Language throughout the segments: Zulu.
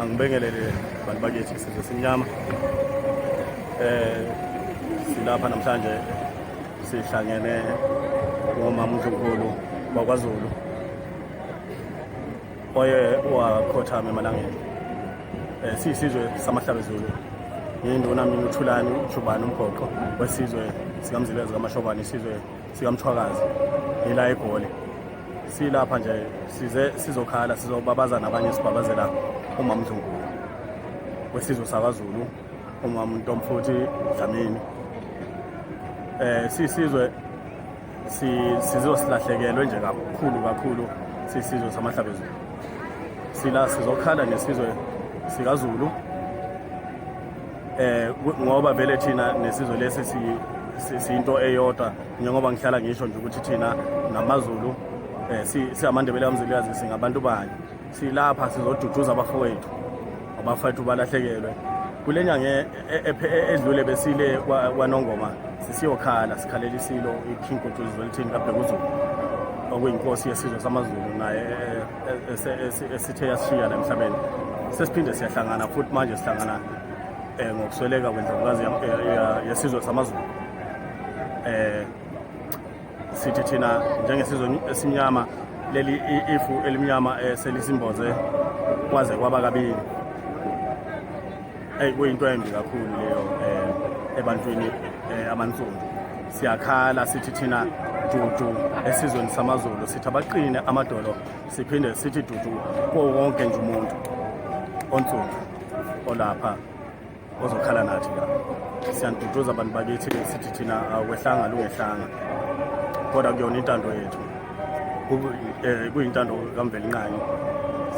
Angibingelele bantu bakithi sizwe simnyama. Eh silapha namhlanje sihlangene ngomama uNdlunkulu wakwaZulu oye wakhothama emalangeni. Eh siyisizwe samahlabezulu. Ngiyinduna mina uThulani uJubani uMgoqo wesizwe sikaMzilikazi kaMashobane isizwe sikaMthwakazi ngila eGoli. Silapha nje size sizokhala sizobabaza nabanye sibabazela umama Ndlunkulu wesizwe sakwaZulu umama Ntomfuthi Dlamini. Eh sisizwe sizosilahlekelwe nje kakhulu kakhulu sisizwe samahlabezulu. Sila sizokhala nesizwe sikaZulu eh ngoba vele thina nesizwe lesi siyinto eyodwa njengoba ngihlala ngisho nje ukuthi thina namaZulu eh siyamaNdebele kaMzilikazi singabantu banye silapha sizoduduza abafowethu abafowethu balahlekelwe kule nyanga e, e, e, edlule besile kwaNongoma sisiyokhala sikhalela isilo iKing Goduzi Zwelithini kaBhekuzulu okuyinkosi yesizwe samaZulu naye esithe yasishiya la emhlabeni sesiphinde siyahlangana futhi manje sihlangana um ngokusweleka kwendlovukazi yesizwe samaZulu eh sithi thina njengesizwe esimnyama leli ifu elimnyama eh, selisimboze kwaze kwaba kabili eyi kuyinto embi kakhulu leyo eh, ebantwini eh, abansundu siyakhala sithi thina dudu esizweni samaZulu sithi abaqine amadolo siphinde sithi dudu kuwo wonke nje umuntu onsundu olapha ozokhala nathi la siyaniduduza abantu bakithi sithi thina akwehlanga lungehlanga kodwa kuyona intando yethu eh, kuyintando kaMvelinqangi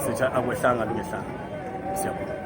sithi akwehlanga lungehlanga siyabonga.